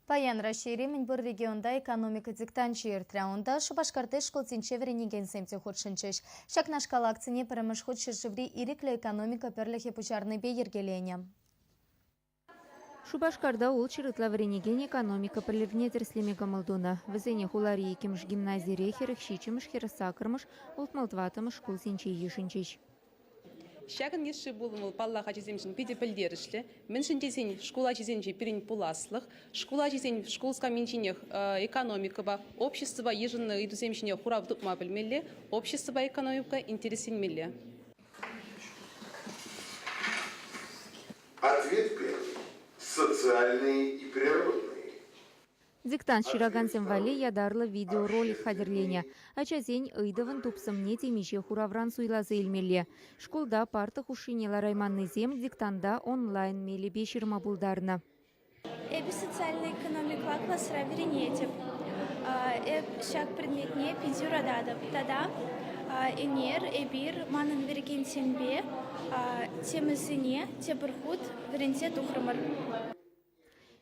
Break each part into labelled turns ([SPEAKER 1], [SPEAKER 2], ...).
[SPEAKER 1] Паян Раҫҫейри мӗнпур регионта экономика диктанчӗ иртрӗ. Унта Шупашкарти шкулсенче вӗренекенсем те хутшӑнчӗҫ. Ҫакнашкал акцине пӗрремӗш хут ҫӗршыври ирӗклӗ экономика пӗрлӗхӗ пуҫарнипе йӗркеленӗ.
[SPEAKER 2] Шупашкарта ултҫӗр ытла вӗренекен экономика пӗлӗвне тӗрӗслеме кӑмӑл тунӑ. Вӗсене хулари иккӗмӗш гимназире 47-мӗш, 48-мӗш, 64-мӗш шкулсенче йышӑнчӗҫ.
[SPEAKER 3] Ҫакӑн йышши пулӑм вӑл, паллах, ачасемшӗн питӗ пӗлтерӗшлӗ. Мӗншӗн тесен шкул ачисенче пирӗн пуласлӑх. Шкул ачисен шкул скамйинченех экономикӑпа, обществӑпа йышӑннӑ ыйтусем ҫине хурав тупма пӗлмелле, обществӑпа экономика интересленмелле.
[SPEAKER 4] Ответ первый. Социальные и природные.
[SPEAKER 2] Диктант ҫыракансем валли ятарлӑ видеоролик хатӗрленӗ. Ачасен ыйтӑвӑн тупсӑмне темиҫе хуравран суйласа илмелле. Шкулта парта хушшине ларайманнисем диктанта онлайн мелӗпе ҫырма пултарнӑ.
[SPEAKER 5] Эпӗ социальнӑй экономикӑпа класра вӗренетӗп. Эп ҫак предметне питӗ юрататӑп тата ӗнер эпир манӑн вӗрекенсемпе темӑсене тепӗр хут вӗренсе тухрӑмӑр.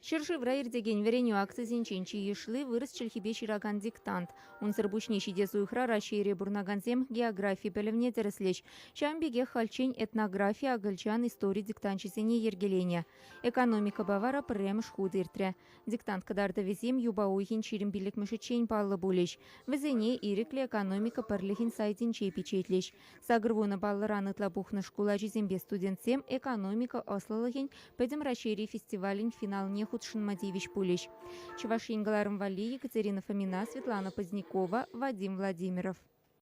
[SPEAKER 2] Ҫӗршывра иртекен вӗренӳ акцисенчен чи йышли вырӑс чӗлхипе ҫыракан диктант. Унсӑр пуҫне ҫитес уйӑхра Раҫҫейре пурӑнакансем географи пӗлӗвне тӗрӗслӗҫ. Ҫавӑн пекех хальччен этнографи, акӑлчан, истори диктанчӗсене йӗркеленӗ. Экономикӑпа вара пӗрремӗш хут иртрӗ. Диктант кӑтартӑвӗсем юпа уйӑхӗн 25-мӗшӗччен паллӑ пулӗҫ. Вӗсене ирӗклӗ экономика пӗрлӗхӗн сайтӗнче пичетлӗҫ. 80 паллӑран ытла пухнӑ шкул ачисемпе студентсем экономика ӑслӑлӑхӗн Пӗтӗм Раҫҫейри фестивалӗн финалне хутшӑнма тивӗҫ пулӗҫ. Чӑваш Ен кӑларӑм валли Екатерина Фомина, Светлана Позднякова, Вадим Владимиров.